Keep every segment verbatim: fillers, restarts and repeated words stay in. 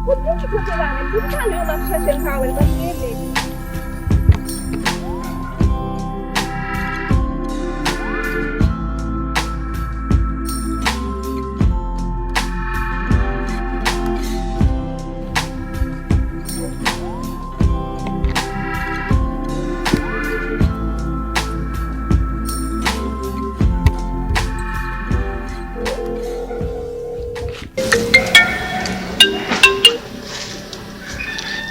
Kot Bondye kote la menm? Depi talè m ap chèche l, m pa wè l, m ap rele.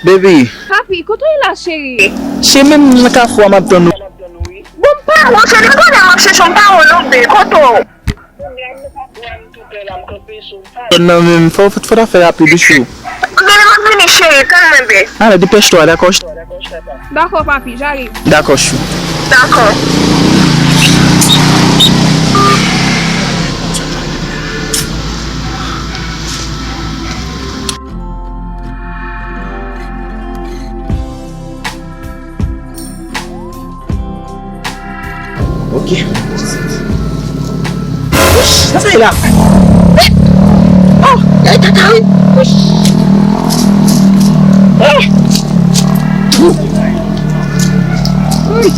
Baby. Papi, kote w ye la, cheri? Se menm nan kafou a m ap tann ou. Bon, m pa wè w, cheri, m konnen m ap chèche w, m pa wè w non, baby. Kote w? Zòn nan menm, fò, fò, fò ta fè rapid, wi, chou. Baby, m ap vini, cheri, tann mwen, baby. Alè, depèch twa, dakò? Dakò, papi, j'arrive. Dakò, chou. Dakò. Ok. Wouch, sa sa ye la? Oh, gade kaka wi. Wouch. Oh. Wi.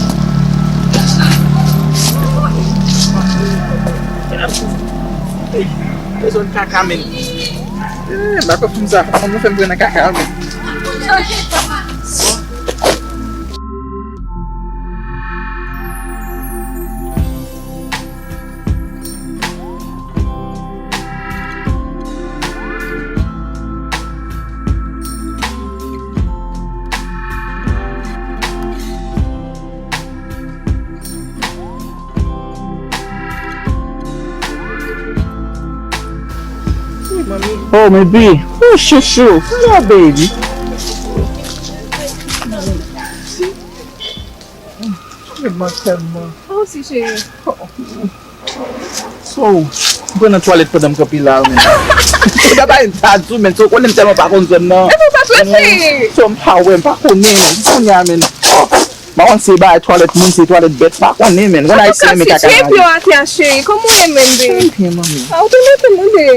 Bezwen kaka, men. Eh, m pa konn sa. Fanm nan fè m pran nan kaka, men. Oh, baby. Oh, chouchou. Yeah, baby. Tèlman, tèlman. Mwen osi, cheri. So, m pran nan twalèt pandan m kanpe la, men. Gaba, m ta di w, men, so, konnen m tèlman pa konn zòn nan. E pou pa twalèt, cheri. So, m pa wè, m pa konnen, men, kounye a, men. Oh, m pa konn se bagay twalèt moun, se twalèt bèt, m pa konnen, men. Konnen ayisyen renmen kaka nan ri. Antouka, si w tire pye w atè a, cheri, kòman w ye menm, baby? Trè byen, manmi. Ah, ou te mete m, tande.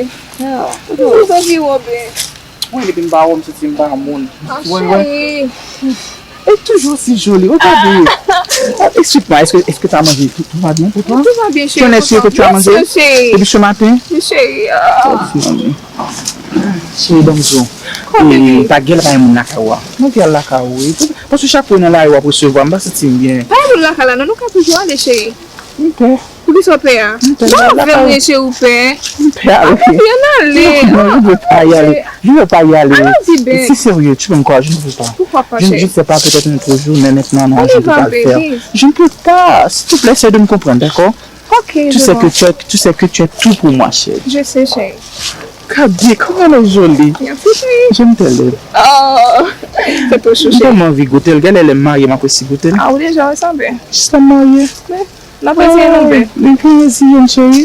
Ah, ou te mete m. Ou te vin wè byen. Wi, depi m pa wè w, m santi m pa moun. Ah, cheri. E toujours aussi jolie, regardez. Explique-moi, est-ce que, est-ce que tu as mangé? Tout, tout va bien pour toi? Tout va bien, chérie. Tu en es sûr que tu as mangé? Bien sûr, chérie. Depuis ce matin? Oui, chérie. Oh, mon Dieu. Chérie, ban m di w. E, pa gen lè pa gen moun lakay ou a. Mwen gen lakay ou, wi. Paske chak fwa nan lari w ap resevwa, m pa santi m byen. Pa gen moun lakay la, non, nou ka toujou ale, cheri. M pè. Poukisa w pè a? M pè. Bon, vrèman, cheri, ou pè. M pè ale. Ah, papi, ann ale. Non, non, je veux pas y aller. Je veux pas y aller. Allons-y, babe. C'est sérieux, tu peux me croire, je ne veux pas. Pourquoi pas, chérie? Je ne sais pas, peut-être un autre jour, mais maintenant, non, je ne peux pas le faire. On y va, baby. Je ne peux pas. S'il te plaît, essaie de me comprendre, d'accord? Ok, je vois. Tu sais que tu es, tu sais que tu es tout pour moi, chérie. Je sais, chérie. Gade, kòman l joli. Merci, chérie. Je me tèlè. Oh, c'est trop chou, chérie. M tèlman anvi goute l. Gade lè m marye, m ap resi goute l. Ah, ou deja wè sa, ben. Jis lè m marye. Men, n ap eseye, non, ben. Li pi reziyen, cheri.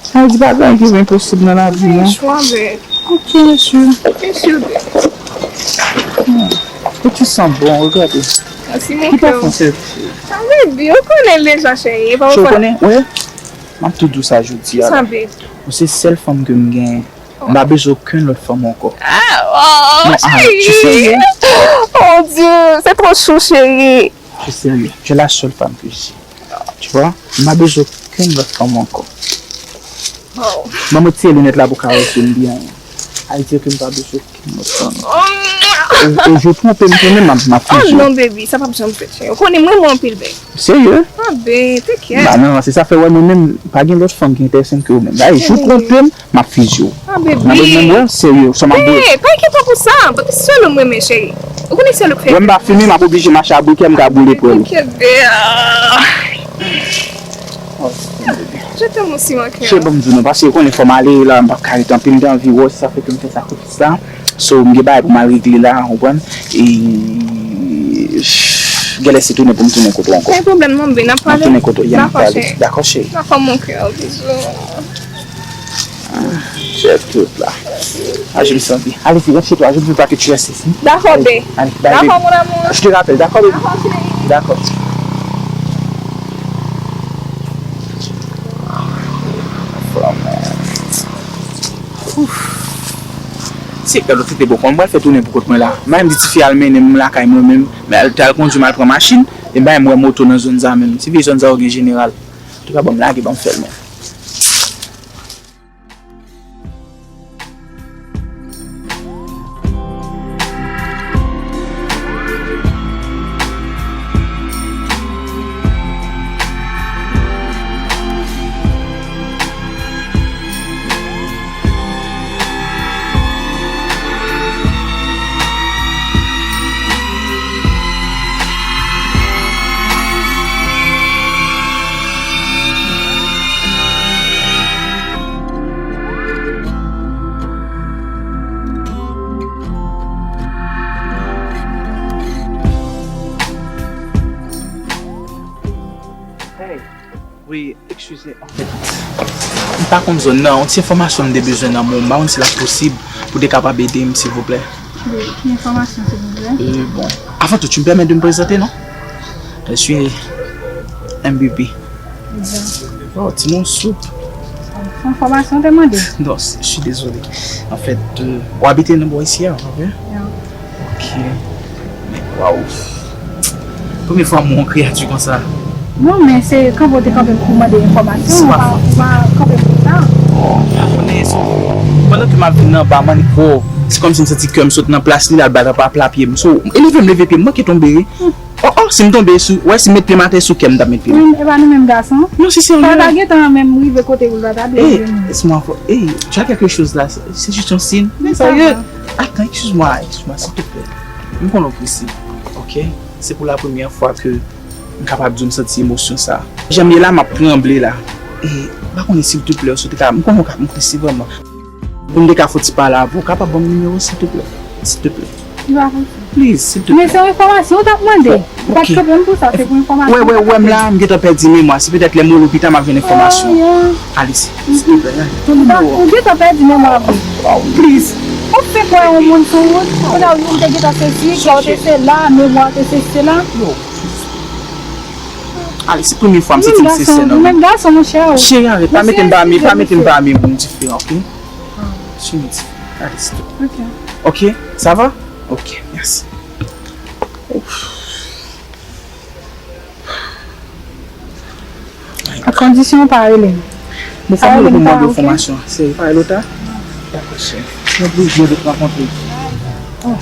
Sa vle di pa gen anyen ki enposib nan lavi, non. Chwa, ben. Ok, mesye. Mesye, ben. Hmm. Et tu sens bon, regardez. Merci, mon cœur. Ki pafon se? Ah, baby, ou konnen l deja, cheri. E pa ou konnen? Wi. M ap tou di w sa jodi a la. Sa, babe. Ou se sèl fanm ke m genyen. M pa bezwen okenn lòt fanm ankò. Ah, oh, chérie. Non, ah, tu sais, hein? Oh, Dieu, c'est trop chou, chérie. Je suis sérieux. Tu es la seule femme que j'ai. Tu vois? M pa bezwen okenn lòt fanm ankò. Oh. Ban mwen retire linèt la pou ka wè si m byen. Sa vle di ke m pa bezwen okenn lòt fanm. Oh. E, e jou twonpe m tou menm, m ap, m ap fizye w. Oh non, baby, sa p ap janm fèt, cheri. Ou konnen mwen, mwen anpil, babe. Serye? Ah, ben, te kyèt. Ba non, se sa fè wè mwen menm, pa gen lòt fanm ki enterese m ke ou menm. Ba, jou twonpe m, m ap fizye w. Ah, baby. Nan mwen menm, wè, serye, sa m ap boule. Hey, pa enkyete w pou sa. Baby, sèl ou m renmen, cheri. Ou konnen sèl ou k fè. Wè m pa fimen, m ap oblije mache a brikè, m ka boule pou ou. Te kyèt, baby. Oh, je t'aime aussi, mon cœur. Cheri, ban m di w non, paske ou konnen fò m ale la, m p ap ka rete anpil, m te anvi wè w, se sa fè ke m fè sakrifis la. So, m gen bagay pou m al regle la, ou konprann? E, genlè se tounen pou m tounen kote w ankò. Pa gen pwoblèm non, baby, n ap pale. M ap tounen kote w, yeah, n ap pale. Dakò, cheri. Dakò, cheri. Dakò, mon cœur, bizou. Ah, cheri, tout la. Ah, je me sens bien. Allez, viens chez toi, je ne veux pas que tu restes ici. D'accord, babe. Allez, bye, baby. D'accord, mon amour. Je te rappelle, d'accord, baby? D'accord, chérie. D'accord. Ouf. Se gad lòt kote bò, kòman m pral fè tounen pou kont mwen la? M pa menm di tifi al mennen m lakay mwen menm, men al, te al kondui m al pran machin, e m pa menm wè moto nan zòn sa menm. Se vye zòn sa yo gen jeneral. Antouka, ban m lage, ban m fè l menm. Hey. Wi, eskize, anfèt, m pa konn zòn nan. Yon ti enfòmasyon m te bezwen nan men w, m pa konn si l ap posib pou w te kapab ede m, silvouplè. De ki enfòmasyon, silvouplè? Euh, bon, avant tout, tu me permets de me présenter, non? Je suis M B B. Ebyen. Oh, ti non soup. Se enfòmasyon w te mande? Non, je suis désolé. Anfèt, euh, w abite nan bò isi a, ok? Ya. Ok. Men, waw. Premye fwa m wè yon kreyati konsa. Non, men se kanpe w te kanpe m pou mande enfòmasyon, ou pa, ou pa kanpe m konsa. Oh, m pa konnen, so, pandan ke m ap vin nan ba, m annik wè, se kòmsi m santi kè m sot nan plas li, l al bat ap, ap lapye m. So, e leve m leve pye m, m manke tonbe, wi. Oh, oh, si m tonbe sou, wè, si m met pye m atè, sou kè m t ap met pye m. Wi, e pa nou menm gason. Non, se serye. Sa w ta gentan menm rive kote ou l pa ta dwe rive menm. Laisse-moi voir. Hey, tu as quelque chose là, c'est juste un signe. Mais sérieux. Attends, excuse-moi, excuse-moi, s'il te plaît. M konnen w prese, ok? Se pou la premyè fwa ke m kapab di w m santi emosyon sa. Jan m ye la, m ap tranble la. E, m pa konnen, silvouplè, si w te ka, m konnen w ka, m prese vrèman. Pou m te ka fè yon ti pale avè w, w kapab ban m nimewo w, silvouplè? Silvouplè. Li pa konn sa. Please, silvouplè. Men se yon enfòmasyon w t ap mande. Ou pa t kanpe m pou sa, se pou enfòmasyon. Wè, wè, wè, m la, m gentan pèdi memwa. Se petèt lè m rele lopita, m ap jwenn enfòmasyon. Alice, silvouplè, tande m. Ou gentan pèdi memwa vre. Oh, please. Ou fè kwè yon moun sou wout, kounye a ou te gentan sezi, kè w te se la, memwa te se, se la. Yo, please. Alice, se premye fwa m santi m sensè nan. Ou menm gason, monchè, ou. Cheri, arèt, pa mete m pami, pa mete m pami moun diferan, ok? Sou moun diferan. Alice, ok. Ok, ça va? Ok, merci. Ouf. A kondisyon w pa rele m. Bon, fò m rele pou m mande w enfòmasyon. Se pa rele w ta? Dakò, cheri. Mwen oblije de rankontre. Oh.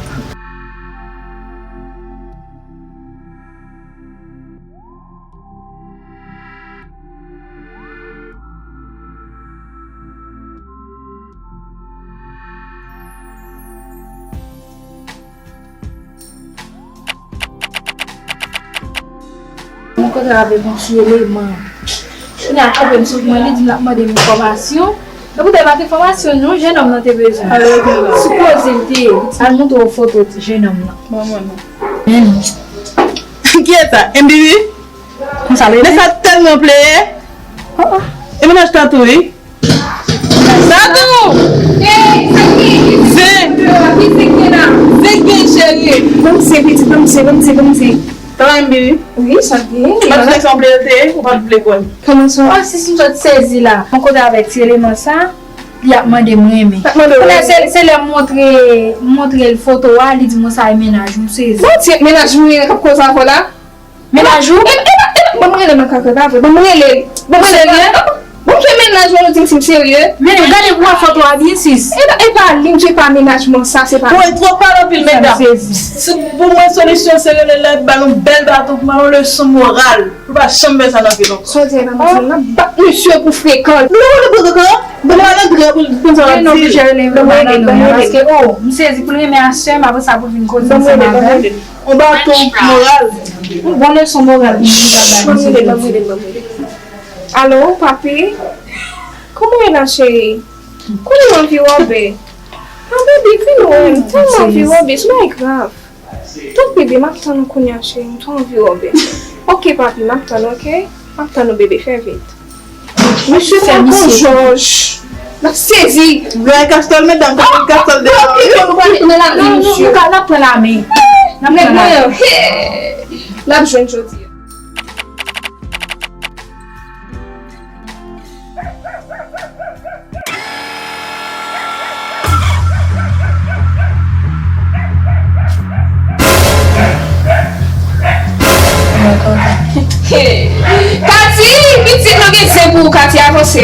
Mwen kontre avèk yon ti eleman. Kounye a kanpe m sou mwen, li di m l ap mande m enfòmasyon. Epi w te bat enfòmasyon yon jennonm nan te bezwen. Sipoze l te ye. Al montre w foto jennonm nan. Ban mwen non. Men non. Kiyès sa? M B B? Konsa l rele? Men sa tèlman pleye. Oh, oh. E mennaj Tatou, wi. Tatou! Zen! Zen gen, cheri. Ban m zen, pitit, ban m zen, ban m zen, ban m zen. Travay m byen, wi. Wi, sa byen. Ou pa t vle sanble l te ye, ou pa t vle kwè m. Kòman sa? Oh, si, si, m sot sezi la. Mwen kontre avèk ti eleman sa, li ap mande m renmen. Kounye a, se, se lè m montre, m montre l foto a, li di m sa e mennaj ou, m sezi. Bon, ti mennaj ou k ap koze avè w la? Mennaj ou? E, e, e, ban m rele makak, e pa vre. Ban m rele. Ban m rele. Ou serye? Ban m jwe mennaj mwen, nou di m si m serye. Men gade pou wè foto a byen, sis. E pa, e pa li, m di pa mennaj mwen sa, se pa. Bon, e twòp pale anpil, medam. Si pou mwen, solisyon se rele lè, ba l yon bèl baton pou ba l yon leson moral. Pou l pa janm fè sa nan vi l ankò. Sa w di a e pa manti, n ap bat misye pou frekan. Nou pa konn pran kankan? Ban m rele André pou l konn sa l ap di. Ban m rele, ban m rele. Paske, oh, m sezi pou l renmen a sè m, apre sa pou l vin koze ansanm avè m. On baton moral. On bon leson moral pou nou ta bay misye jodi. Alo, papi? Kòman w ye la, cheri? Kòman w anvi wòbe? Ah, baby, vin wè m. Tèlman anvi wòbe, se bagay grav. Tanpri, baby, m ap tann ou kounye a, cheri. M twò anvi wòbe. Ok, papi, m ap tann ou, ok? M ap tann ou, bebe, fè vit. Misye fè misye. Jòj. N ap sezi. Gay kastòl, medam, gay kastòl devan. N ap pran lame. N ap pran lame. L ap jwenn jodi a. Se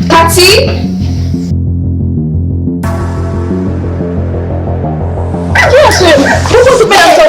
Tati? Kiyès se? Ou konn tout medam